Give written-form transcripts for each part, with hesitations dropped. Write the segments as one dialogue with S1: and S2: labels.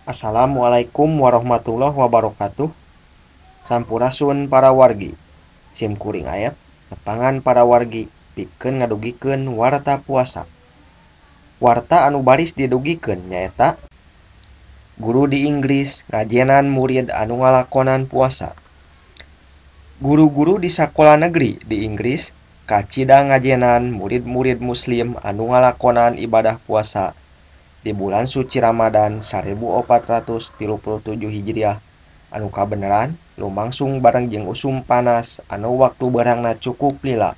S1: Assalamualaikum warahmatullahi wabarakatuh. Sampurasun para wargi. Sim kuring Aep nepangan para wargi pikeun ngadugikeun warta puasa. Warta anu baris didugikeun nyaeta guru di Inggris ngajenan murid anu ngalakonan puasa. Guru-guru di sakola negeri di Inggris kacida ngajenan murid-murid muslim anu ngalakonan ibadah puasa di bulan suci Ramadan 1437 Hijriah anu kabeneran lumangsung bareng jeung usum panas anu waktu beurangna cukup lila.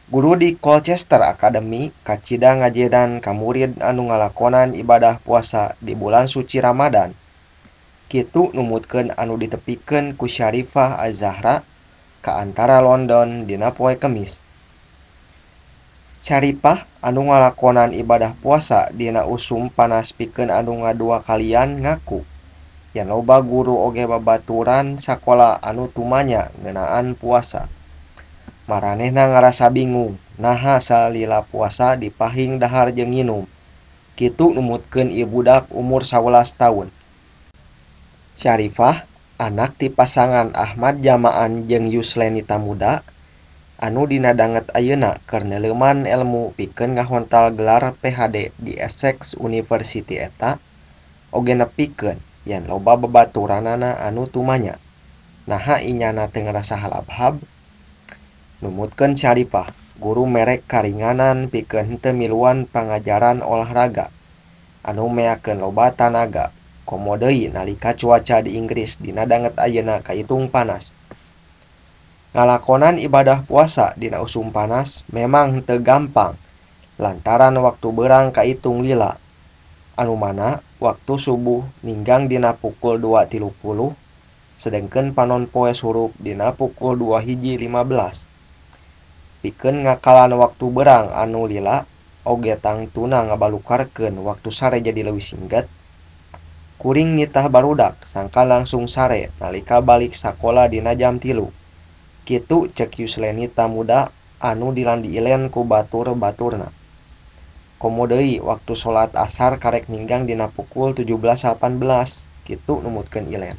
S1: Guru di Colchester Academy kacida ngajenan ka murid anu ngalakonan ibadah puasa di bulan suci Ramadan. Kitu numutkeun anu ditepikeun ku Syarifah Az-Zahra ka antara London dina poe Kemis. Syarifah anu ngalakonan ibadah puasa dina usum panas pikeun anu ngadua kalian ngaku yen loba guru oge babaturan sakola anu tumanya ngeunaan puasa. Maranehna ngarasa bingung naha salila puasa dipahing dahar jeung nginum. Kitu numutkeun ieu budak umur 11 taun. Syarifah anak ti pasangan Ahmad Jamaan jeung Yuslenita Muda anu dina danget ayeuna keur neuleuman elmu pikeun ngahontal gelar PhD di Essex University eta oge nepikeun yen loba babaturanana anu tumanya. Naha inyana teu ngarasa halabhab? Numutkeun Syarifah, guru merek karinganan pikeun henteu miluan pangajaran olahraga anu meakeun loba tanaga komo deui nalika cuaca di Inggris dina danget ayeuna kaitung panas. Ngalakonan ibadah puasa dina usum panas memang henteu gampang lantaran waktu beurang kaitung lila anu mana waktu subuh ninggang dina pukul 2.30 sedengkeun panon poe surup dina pukul 2.15. Pikeun ngakalan waktu beurang anu lila oge tangtuna ngabalukarkeun waktu sare jadi leuwih singget. Kuring nitah barudak sangka langsung sare nalika balik sakola dina jam 3. Kitu cek Yuslenita Muda anu dilandi ilen ku batur-baturna. Komo deui waktu salat asar karek ninggang dina pukul 17.18, kitu numutkeun ilen.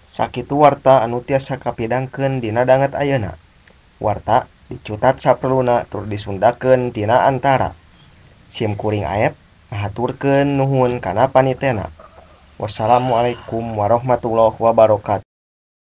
S1: Sakitu warta anu tiasa kapidangkeun dina danget ayeuna. Warta dicutat saperluna tur disundakeun tina antara. Sim kuring Aep ngahaturkeun nuhun kana panitena. Wassalamualaikum warahmatullahi wabarakatuh.